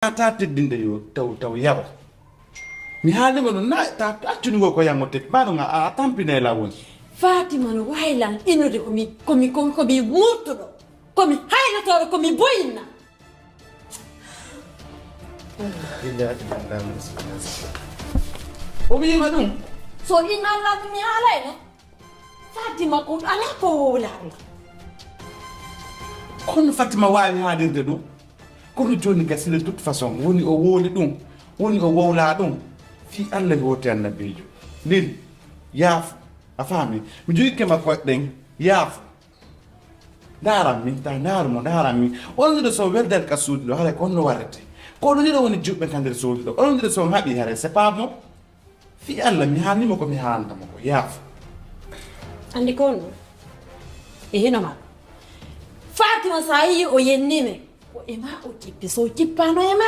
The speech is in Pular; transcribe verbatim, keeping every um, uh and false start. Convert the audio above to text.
Ata teddinde yo taw, taw yaro. Mi haalima ɗum na, ta, ta accunugol ko yango tek, mbaɗo nga a, a tampinay lawol. Fatima no waawi lan inude ko mi, ko mi, ko mi, ko mi murtuɗo, ko mi haylotooɗo, ko mi boyinna. O wiima ɗum. So inna Allah ɗum mi haalayno. Fatima ko alaa ko wowlaa ɗum. Kono Fatima waawi haalirde ɗum. Kono jooni gasii de toute façon. Woni o wowli ɗum. Woni o wowlaa ɗum. Fii Allah hooti annabiijo. Lil, yaafo. A faami? Mi jogikke ma koɗɗen. Yaafo. Ndaaran min, ta ndaaru mo, ndaaran min. Onon ɗiɗo so weldan ka suudu ɗo, haray ko honno warrete? Ko onon ɗiɗo woni juɓɓe ka nder suudu ɗo. Onon ɗiɗo so on haɓii, haray c'est pas bon. Fii Allah, mi haalnii mo ko mi haalnata mo ko. Yaafo. Anndi ko honno? E hino ma. Fatima, so a yii o yennii men, ko e ma o jippi. So o jippaano e ma,